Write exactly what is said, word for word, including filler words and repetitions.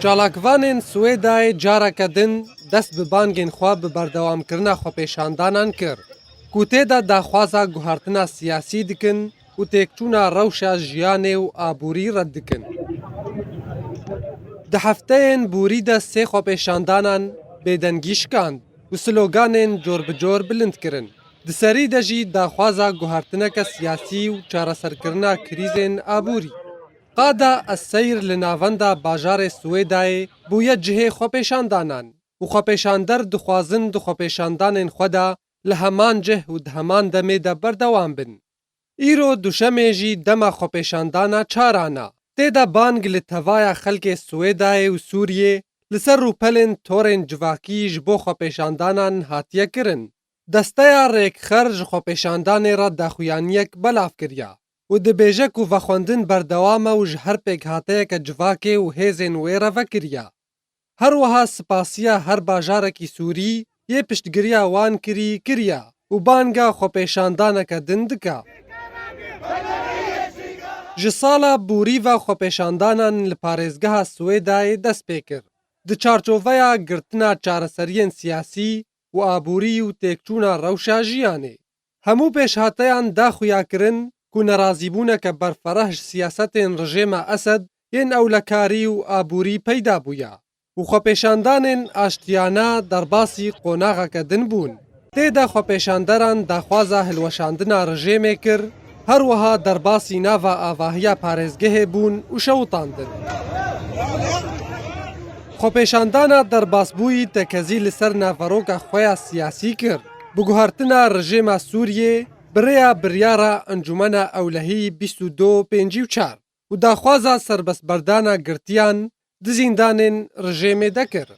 Çalakvanên Swêdayê careke din dest bi bangên xwe bi berdewamkirina xwepêşandanan kir, ku tê de daxwaza guhertina siyasî dikin û têkçûna rewşa jiyanê û aborî red dikin. Di hefteyên borî de sê xwepêşandanan bêdengî şikand û sloganên cor bi cor bilind kirin. Di serî de jî daxwaza guhertineke siyasî û çareserkirina krîzên aborî. Qada Eseyr li navenda bajarê Swêdayê bûye cihê xwepêşandanan û xwepêşander dixwazin di xwepêşandanên xwe de li heman cih û di heman demê de berdewam bin. Îro duşemê jî dema xwepêşandana çaran e. Tê de bang li tevaya xelkê Swêdayê û Sûriyê li ser rûpelên torên civakî ji bo xwepêşandanan hatiye kirin. Desteya Rêkxer ji xwepêşandanê re daxuyaniyek belav kiriye û dibêje ku vexwendin berdewam e û ji her pêkhateyeke civakê û hêzên wê re vekiriye. Her wiha spasiya her bajarekî Sûrî yê piştgiriya wan kirî kiriye û banga xwepêşandaneke din dike. Ji sala borî ve xwepêşandanan li parêzgeha Swêdayê dest pê kir. Di çarçoveya girtina çareseriyên siyasî û aborî û têkçûna rewşa jiyanê. Hemû pêşhateyan daxuya kirin ku nerazîbûneke berfereh ji siyasetên rejêma Esed yên ewlekarî û aborî peyda bûye û xwepêşandanên aştiyane derbasî qonaxeke din bûn. Tê de xwepêşanderan daxwaza hilweşandina rejêmê kir, her wiha derbasî nava avahiya parêzgehê bûn û şewitandin. Xwepêşandana derbasbûyî tekezî li ser naveroka xwe ya siyasî kir. Bi guhertina rejêma Sûriyê, bi rêya biryara Encûmena Ewlehî bîst û du pêncî û çar û daxwaza serbestberdana girtiyan di zîndanên rejêmê de kir.